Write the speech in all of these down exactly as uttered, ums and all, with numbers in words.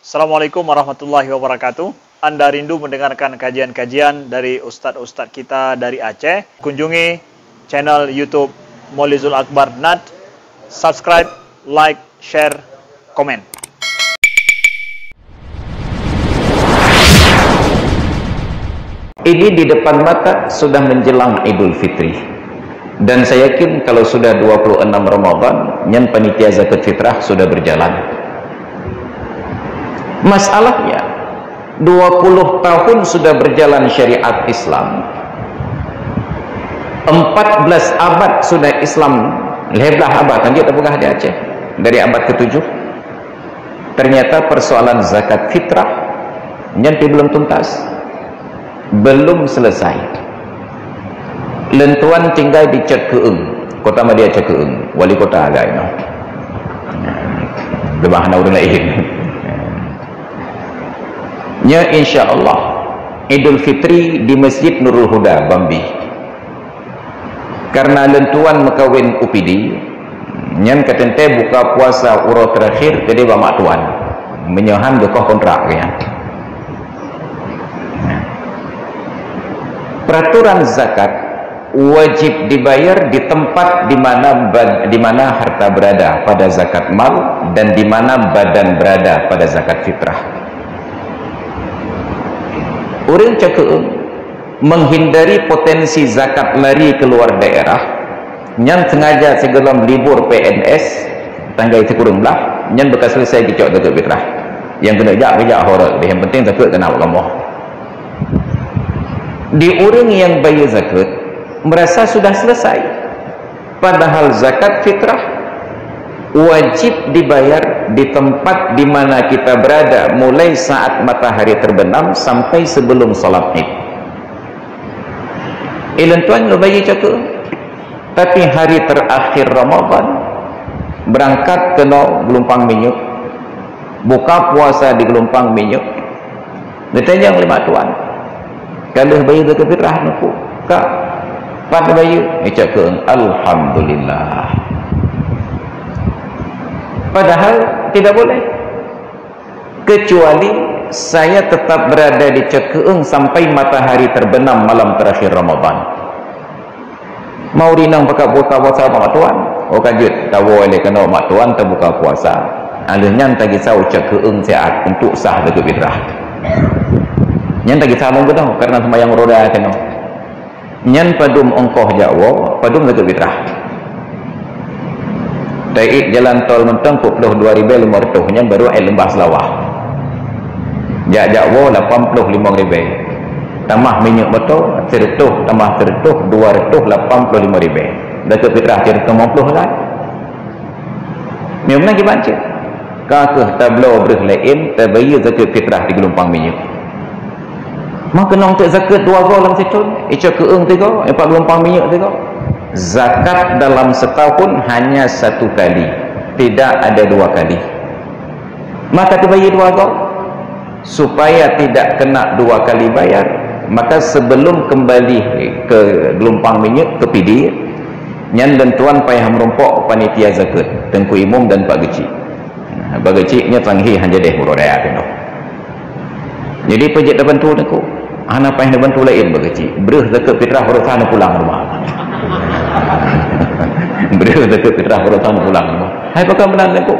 Assalamualaikum warahmatullahi wabarakatuh. Anda rindu mendengarkan kajian-kajian dari ustaz-ustaz kita dari Aceh? Kunjungi channel YouTube Molizul Akbar Nat, subscribe, like, share, komen. Ini di depan mata sudah menjelang Idul Fitri. Dan saya yakin kalau sudah dua puluh enam Ramadan, nyan panitia zakat fitrah sudah berjalan. Masalahnya, dua puluh tahun sudah berjalan syariat Islam. Empat belas abad sudah Islam, lhèe blah abad, lanjut dah peugah di Aceh. Dari abad ketujuh, ternyata persoalan zakat fitrah nyan pi belum tuntas. Belum selesai. Lôn tuan tinggai di Cot Keueung, Kota Madya Cot Keueung, wali kota agak inoe. Leubeh na ureueng laén. Nya insya Allah Idul Fitri di Masjid Nurul Huda Bambi. Karena lôn tuan meukawen U P D, nyan ka teuntèe buka puasa uroe terakhir keudeh bak mak tuan. Meunyoe han geukoh kontrak geuh nyan. Peraturan zakat wajib dibayar di tempat di mana ba- di mana harta berada pada zakat mal dan di mana badan berada pada zakat fitrah. Ureueng Cot Keueung menghindari potensi zakat lari keluar daerah, nyan sengaja sigohlom libur P N S, tanggai sikureueng blah, nyan beuka selesai geucok zakat fitrah. Nyang keuneuk jak geujak ho rot, yang penting zakat keuneuk bak kamoe. Di ureueng nyang bayeue zakat merasa sudah selesai, padahal zakat fitrah wajib dibayar di tempat di mana kita berada mulai saat matahari terbenam sampai sebelum salat Id. Ilôn tuan lôn bayeue Cot Keueung, tapi hari terakhir Ramadan berangkat keunoe Geulumpang Minyeuk, buka puasa di Geulumpang Minyeuk. Geutanyong lé mak tuan, "Ka lheueh bayeue zakat fitrah Teungku?" "Ka." "Pat bayeue?" Cot Keueung, "Alhamdulillah." Padahal tidak boleh. Kecuali saya tetap berada di Cot Keueung sampai matahari terbenam malam terakhir Ramadan. Mau rinong pakat buka puasa bak mak tuan. Oh ka jeuet, tawoe lé keunoe mak tuan tabuka puasa. Alheuh nyan tagisa Cot Keueung siat untuk sah zakat fitrah. Nyan tagisa lom keunoe karena seumayang roda keunoe. Nyan padum ongkoh jak woe, padum zakat fitrah. Taék jalan tol mantong peuet ploh dua ribèe limong reutôh, nyan baru ék leumbah Seulawah. Jak-jak woe lapan ploh limong ribèe. Tamah minyeuk moto, sireutôh tamah sireutôh, dua reutôh lapan ploh limong ribèe. Zakat fitrah sireutôh limong ploh kan. Nyoe meunan kiban cit. Ka kheueh tabloe breuh laén tabayeue zakat fitrah di Geulumpang Minyeuk. Meukeunong teuk zakat dua goe lam sithon, Cot Keueung tiga, Pak Geulumpang Minyeuk tiga. Zakat dalam setahun hanya satu kali, tidak ada dua kali. Maka tabayeue dua goe. Supaya tidak kena dua kali bayar, maka sebelum kembali ke Geulumpang Minyeuk, ke Pidie, nyan lôn tuan payah meurumpok panitia zakat, Teungku Imum dan Pak Geuchik. Nah, Pak Geuchik nyoe tanghi han jadeh uroe raya keunoe. Jadi peue jeuet tabantu Teungku? Hana payah neubantu laén Pak Geuchik. Breuh zakat fitrah baroesa neupulang rumoh. Breuh zakat fitrah baroesa neupulang rumoh. Hai pakon meunan Teungku?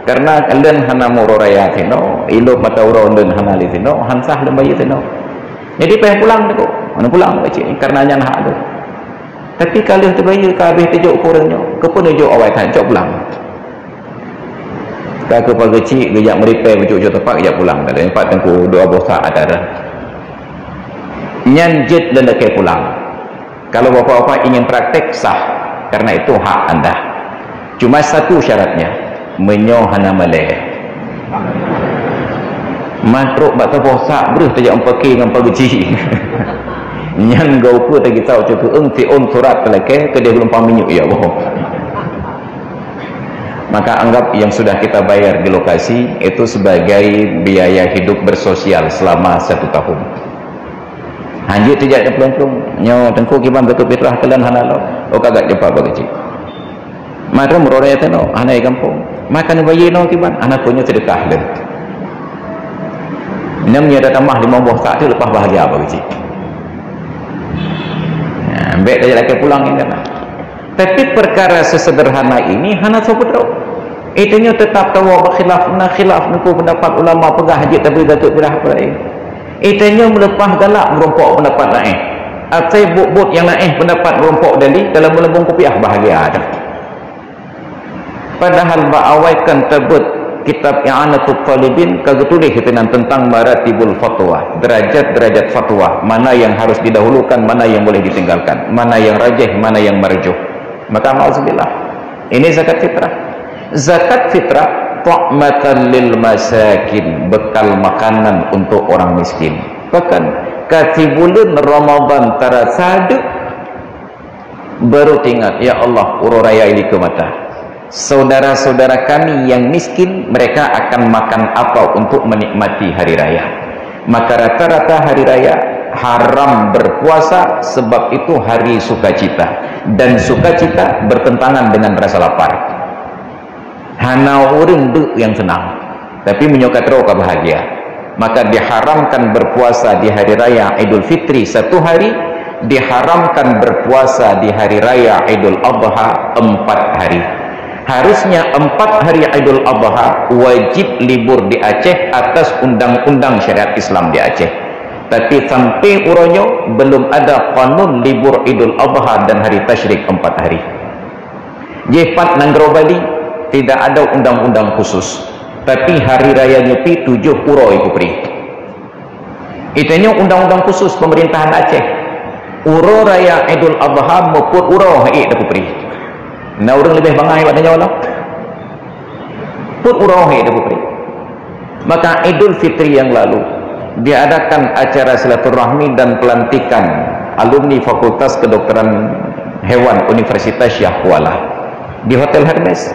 Karena lôn hana meuuroe raya sinoe, ilop mata uroe lôn hana lé sinoe, han sah lôn bayeue sinoe. Jadi payah pulang Teungku. Neupulang Pak Geuchik, karena nyan hak lôn. Tapi ka lheueh teubayeue ka habéh teujok keu ureueng nyoe, keupeue neujok awai that, cok pulang. Ka keu Pak Geuchik geujak meuripèe bacut-bacut teumpat geujak pulang. Ka lheueh pat Teungku dua boh sa ada. Nyan jeuet lôn lakèe pulang. Kalau bapak-bapak ingin praktek, sah, karena itu hak anda. Cuma satu syaratnya, meunyoe hana malèe. Man trok bak saboh sak breuh tajak meupaké ngon Pak Geuchik. Nyan geupeue tagisa Cot Keueung siôn surat talakèe keudeh Geulumpang Minyeuk ya boh. Maka anggap yang sudah kita bayar di lokasi itu sebagai biaya hidup bersosial selama satu tahun. Hanjeuet tijak nyang plueng-plueng. Nyoe Teungku kiban zakat fitrah keu lôn hana lom. Oh ka gak jumpa Pak Geuchik. Madum rorée tanoh hana di gampông. Maka neubayeue noe kiban, hana peue nyoe seudeukah lôn. Nyan meunyoe tatamah limong boh sak tu leupah bahagia bagi cit. Nah, bèk tajak lakèe pulang nyang kana. Tapi perkara sesederhana ini hana soe peudroe. Itanyoe teutap tawoe bak khilaf, na khilaf niko pendapat ulama peugah jeuet tabri zakeuet beurah peue laén. Itanyoe meuleupah galak meurumpok pendapat laén. Asai buet-buet nyang laén pendapat meurumpok dali dalam meulabong kupiah bahagia dah. Padahal bak awai kan tabeuet kitab I'anatut Talibin ka geutuléh keuteunang tentang maratibul fatwa, derajat-derajat fatwa, mana yang harus didahulukan, mana yang boleh ditinggalkan, mana yang rajih, mana yang marjuh. Maka, nauzubillah, ini zakat fitrah. Zakat fitrah ta'matan lil masakin, bekal makanan untuk orang miskin. Bahkan, ka sibuleuen Ramadan tarasa deuk, baru teuingat, "Ya Allah, uroe raya ilikeue mata. Saudara-saudara kami yang miskin, mereka akan makan apa untuk menikmati hari raya?" Maka rata-rata hari raya haram berpuasa, sebab itu hari sukacita. Dan sukacita bertentangan dengan rasa lapar. Hana ureuëng deuk nyang seunang, tapi meunyoe ka troe ka bahagia. Maka diharamkan berpuasa di hari raya Idul Fitri satu hari, diharamkan berpuasa di hari raya Idul Adha empat hari. Harusnya empat hari Idul Adha wajib libur di Aceh atas undang-undang syariat Islam di Aceh. Tapi sampai uroe nyoe belum ada kanun libur Idul Adha dan hari tasyrik empat hari. Jih pat nanggroe Bali, tidak ada undang-undang khusus. Tapi hari raya Nyepi tujoh uroe ipubri. Itanyoe undang-undang khusus pemerintahan Aceh. Uroe raya Idul Adha meupuet uroe hai ipubri. Na ureuëng leubeh bangai bak tanyoe lah. Peuet uroe hai ipubri. Maka Idul Fitri yang lalu diadakan acara silaturahmi dan pelantikan alumni Fakultas Kedokteran Hewan Universitas Syiah Kuala di Hotel Hermes.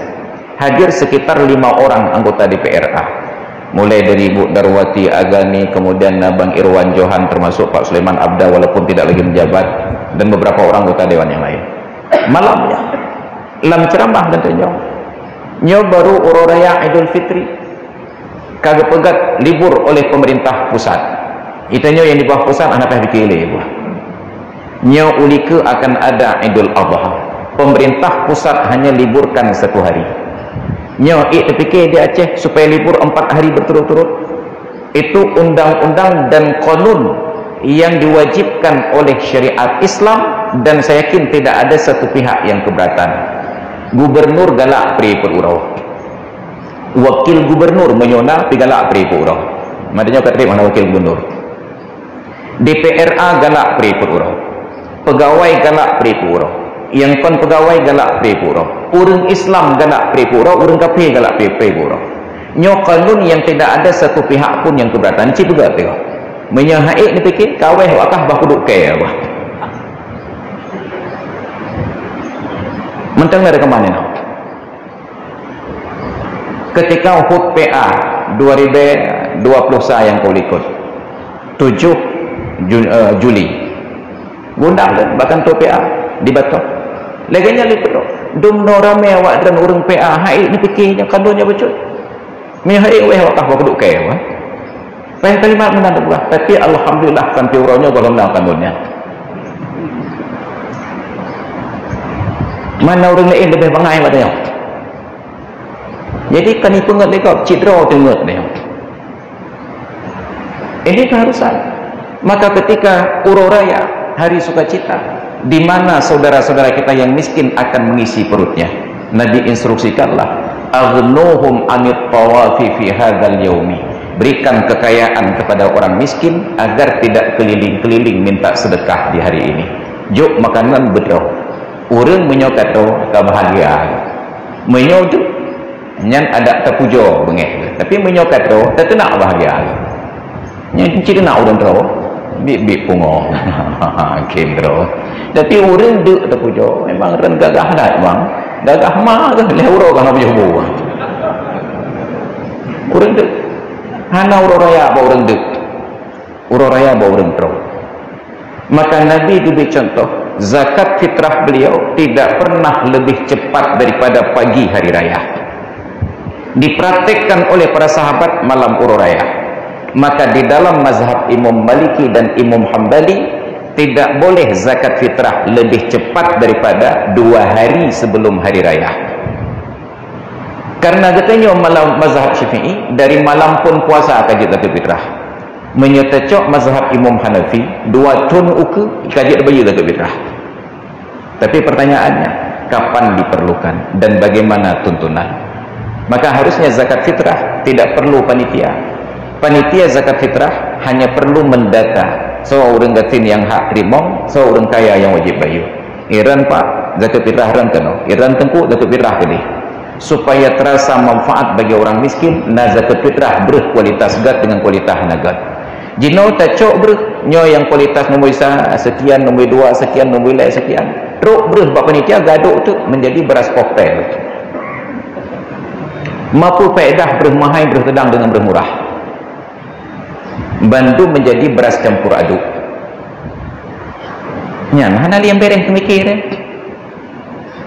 Hadir sekitar lima orang anggota D P R A. Mulai dari Ibu Darwati Agani, kemudian Abang Irwan Johan, termasuk Pak Sulaiman Abda walaupun tidak lagi menjabat, dan beberapa orang anggota dewan yang lain. Malamnya, lam ceramah dan nyoe, nyoe baru uroe raya Idul Fitri. Ka geupeugah libur oleh pemerintah pusat. Itanyoe nyang di bawah pusat hana payah pikir lé buah. Nyoe ulikeue akan ada Idul Adha. Pemerintah pusat hanya liburkan satu hari. Nyoe ik teupikir di Aceh supaya libur empat hari berturut-turut. Itu undang-undang dan kanun yang diwajibkan oleh syariat Islam dan saya yakin tidak ada satu pihak yang keberatan. Gubernur galak pri peuet uroe. Wakil gubernur meunyoe na pi galak pri peuet uroe. Maksudnya ka trép hana wakil gubernur. D P R A galak pri peuet uroe. Pegawai galak pri peuet uroe. Nyang kon pegawai galak pri peuet uroe. Ureuëng Islam galak pri peuet uroe, ureuëng kafé galak pri, pri peuet uroe. Nyoe kanun yang tidak ada satu pihak pun yang keberatan. Ci peugah teuh. Meunyoe hai neupikir, kaweh wakah bah kuduk kèe bah. Mantong na reukaman nyoe. Ketika hut P A dua ribu dua puluh sa nyang ka likot, tujoh Ju-, eh, Juli. Gundang lé bak kantor P A di Batam. Lagèe nyan lé peunoh. Dumnoe ramé awak droen ureuëng P A, hai neupikir nyoe kandon nyoe bacut. Meunyoe hai wéh awak kah kuduk kèe, wah. Payah kalimat meunan teupeugah, tapi alhamdulillah sampai uroe nyoe gohlom na kandon nyan. Mana ureuëng laén leubeh bangai bak tanyoe. Jadi, kan ipeungeut lé gob, cit droe teungeut lé. Ini keharusan. Maka ketika uroe raya, hari sukacita, di mana saudara-saudara kita yang miskin akan mengisi perutnya, Nabi instruksikanlah, "Aghnuhum anit tawafi fi hadzal yaumi." Berikan kekayaan kepada orang miskin agar tidak keliling-keliling minta sedekah di hari ini. Jok makanan beudroe. Ureuëng meunyoe ka troe, ka bahagia. Meunyoe tu, nyan adak tapujoe beungéh. Tapi meunyoe ka troe, tateunak bahagia. Nyan cit na ureuëng troe, bit-bit pungo. Khem troe. Tapi ureuëng deuk tapujoe, memang ureuëng gagah that, bang. Gagah ma geuh, lhèe uroe ka na pujoe bu. Ureuëng deuk. Hana uroe raya bak ureuëng deuk. Uroe raya bak ureuëng troe. Maka Nabi geubri contoh, zakat fitrah beliau tidak pernah lebih cepat daripada pagi hari raya. Dipraktekkan oleh para sahabat malam uroe raya. Maka di dalam mazhab Imam Maliki dan Imam Hambali, tidak boleh zakat fitrah lebih cepat daripada dua hari sebelum hari raya. Karena geutanyoe malam mazhab Syafi'i, dari malam pun puasa ka jeuet zakat fitrah. Meunyoe tacok mazhab Imam Hanafi, dua thon ukeue ka jeuet bayeue zakat fitrah. Tapi pertanyaannya, kapan diperlukan dan bagaimana tuntunan? Maka harusnya zakat fitrah tidak perlu panitia. Panitia zakat fitrah hanya perlu mendata soe ureuëng gasien nyang hak teurimong, soe ureuëng kaya nyang wajéb bayeue. Iran pak zakat fitrah ran keunoe, iran teungku zakat fitrah keudeh. Supaya terasa manfaat bagi orang miskin, na zakat fitrah breuh kualitas gét dengan kualitas hana gét. Jinoe tacok breuh, nyoe nyang kualitas nombor sa, sekian, nombor dua, sekian, nombor lhée, sekian. Trok breuh bak panitia gadok tu menjadi beras pokpel. Mapu faedah breuh mahai, breuh teudang dengan breuh murah. Bandum menjadi beras campur aduk. Nyan hana liang bereh pemikir, eh.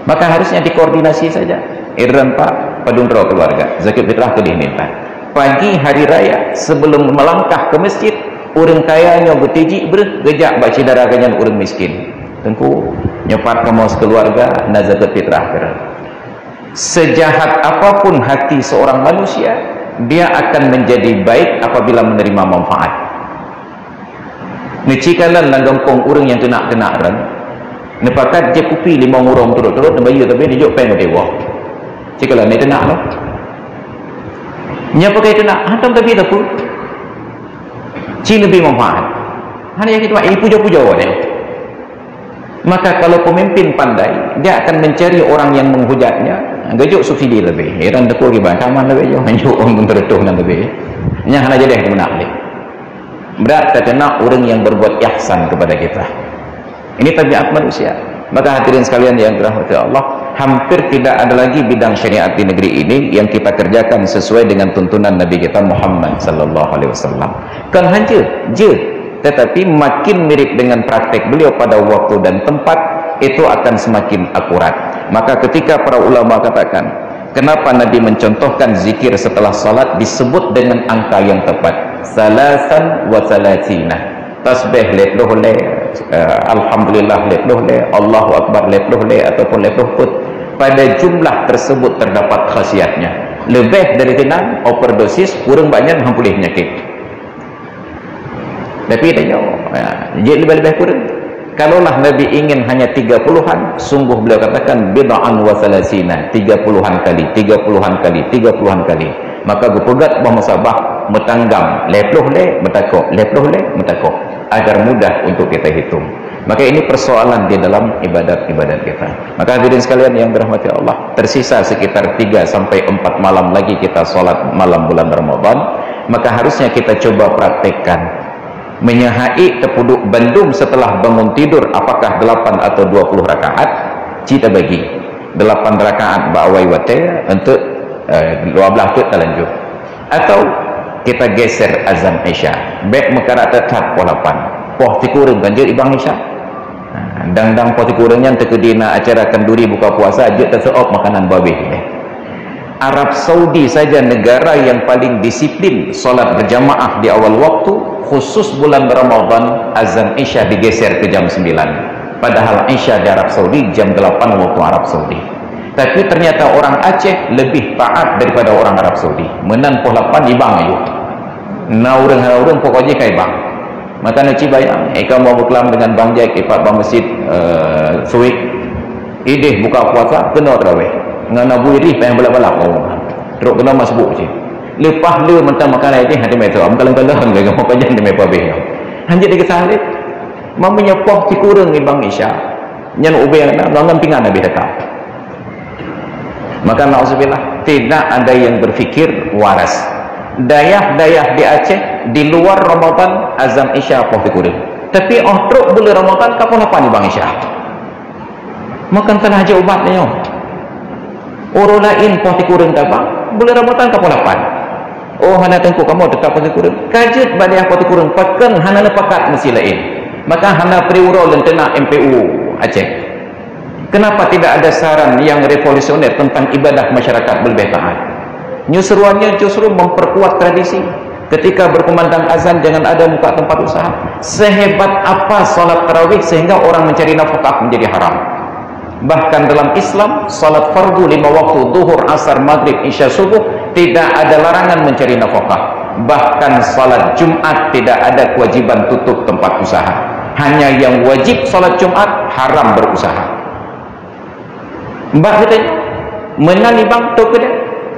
Maka harusnya dikoordinasi saja. Iran pak padum droe keluarga, zakat fitrah keudeh minta. Pagi hari raya, sebelum melangkah ke masjid, ureuëng kaya nyoe beutijik breuh geujak bak syedara geuhnyan ureuëng miskin. Teungku, nyoe pat kamoe sekeluarga na zakat fitrah keu droe. Sejahat apapun hati seorang manusia, dia akan menjadi baik apabila menerima manfaat. Neucikalan lam gampông ureuëng nyang teunak-teunak ran, neupakat jép kupi limong uroe turot-turot neubayeue, tapi neujok péng u dewa. Cikalan ni teunak tu. Nya pakai teunak, hantom tapi teupeu. Ci neubi manfaat. Hana yakin tuan, eh, puja-puja awak dia. Maka kalau pemimpin pandai, dia akan mencari orang yang menghujatnya, gejok subsidi lebih. Iran teuku kiban, kaman lebih jauh, hanjok orang tertuh dan lebih. Nya hana jadi meunak lé. Berat terkena orang yang berbuat ihsan kepada kita. Ini tabiat manusia. Maka hadirin sekalian yang dirahmati Allah, hampir tidak ada lagi bidang syariat di negeri ini yang kita kerjakan sesuai dengan tuntunan Nabi kita Muhammad sallallahu alaihi wasallam. Kan hanya je, tetapi makin mirip dengan praktek beliau pada waktu dan tempat, itu akan semakin akurat. Maka ketika para ulama katakan, kenapa Nabi mencontohkan zikir setelah salat disebut dengan angka yang tepat? Salasan wa salasina. Tasbih lhèe ploh lhèe, eh, alhamdulillah lhèe ploh lhèe, Allahu Akbar lhèe ploh lhèe ataupun lhèe ploh peuet. Pada jumlah tersebut terdapat khasiatnya. Lebih dari sinan, overdosis, kurang banyak, hang puléh penyakit. Tapi tanyoe, ya, jeuet leubeh-leubeh kureueng. Kalaulah Nabi ingin hanya tiga puluhan, sungguh beliau katakan bid'an wa salasina, tiga puluhan kali, tiga puluhan kali, tiga puluhan kali. Maka geupeugét boh musabah meutanggam, lhèe ploh lhèe meutakok, lhèe ploh lhèe meutakok, agar mudah untuk kita hitung. Maka ini persoalan di dalam ibadat-ibadat kita. Maka hadirin sekalian yang dirahmati Allah, tersisa sekitar tiga sampai empat malam lagi kita salat malam bulan Ramadan, maka harusnya kita coba praktekkan. Meunyoe han ék teupeuduk bandum setelah bangun tidur, apakah delapan atau dua puluh rakaat? Ci tabagi. Delapan rakaat bak awai watèe, eunteuk, eh, dua belas teuk talanjut. Atau kita geser azan Isya. Bèk meukarat that-that poh lapan. Poh sikureueng kan jeuet ibang Isya. Ha, dang-dang poh sikureueng nyan teukeudi na acara kanduri buka puasa, jeuet taseuôb makanan babeh. Arab Saudi saja negara yang paling disiplin salat berjamaah di awal waktu, khusus bulan Ramadan, azan Isya digeser ke jam sembilan. Padahal Isya di Arab Saudi jam delapan waktu Arab Saudi. Tapi ternyata orang Aceh lebih taat daripada orang Arab Saudi. Meunan poh lapan ibang ayeuh. Na ureueng hana ureueng pokok jih ka ibang. Maka neuci bayang, eh, kamoe beuklam dengan Bang Jack, ipat bak meuseujid, eh, Suwik. Idéh buka puasa, keunoe tarawih. Ngon Abu Idris payah balap-balap, oh. Trok keunoe masbuk cit. Leupah le mantong makanan idéh, hana teumé teuam, kalon-kalon lé kamoe pajan teumé pabéh nyoe. Hanjeuet dikeusah lé. Meunyoe poh sikureueng ibang Isya, nyan ubé na, ngon pingan habéh that-that. Maka, naudzubillah, tidak ada yang berpikir waras. Dayah-dayah di Aceh, di luar Ramadan, azan Isya poh sikureueng. Tapi, oh, trok buleuen Ramadan, ka poh lapan ibang Isya. Maka, salah aja ubat nyoe. Ureueng laén poh sikureueng tabang, buleuen Ramadan ka poh lapan. Oh, hana teungku kamoe teutap poh sikureueng. Ka jeuet bak dayah poh sikureueng, pakon hana neupakat meusi laén. Maka, hana pri uroe lôn teunak M P U Aceh. Kenapa tidak ada saran yang revolusioner tentang ibadah masyarakat berlebihan taat? Nyoe seruannya justru memperkuat tradisi. Ketika berkumandang azan, jangan ada muka tempat usaha. Sehebat apa salat tarawih sehingga orang mencari nafkah menjadi haram? Bahkan dalam Islam, salat fardu lima waktu, zuhur, asar, maghrib, isya, subuh, tidak ada larangan mencari nafkah. Bahkan salat Jumat tidak ada kewajiban tutup tempat usaha. Hanya yang wajib salat Jumat, haram berusaha. Bak geutanyoe, meunan ibang top keudeh,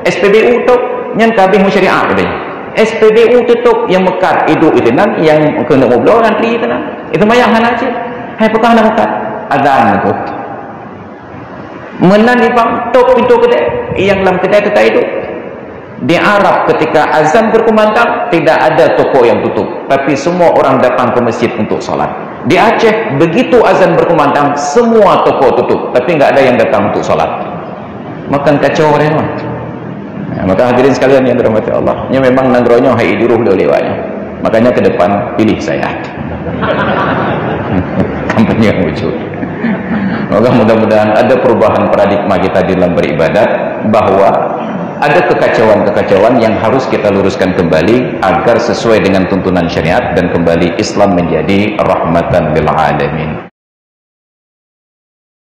S P B U top, nyan ka habéh syariat keudeh. S P B U teutop nyang meukat idup itu nan, nyang keuneuk meubloe antri itu nan. Itu mayang hana cit. Hai peukah hana meukat? Azan tu. Meunan ibang top pintoe keudeh, nyang lam keudè teuka idup. Di Arab, ketika azan berkumandang, tidak ada toko yang tutup, tapi semua orang datang ke masjid untuk salat. Di Aceh, begitu azan berkumandang, semua toko tutup, tapi nggak ada yang datang untuk salat. Makan kacau orang mah. Nah, maka hadirin sekalian yang dirahmati Allah, nya memang nanggroe nyoe hai diruh lewat. Makanya ke depan pilih saya. Kampanye wujud. Maka mudah-mudahan ada perubahan paradigma kita di dalam beribadat, bahwa ada kekacauan-kekacauan yang harus kita luruskan kembali agar sesuai dengan tuntunan syariat dan kembali Islam menjadi rahmatan lil alamin.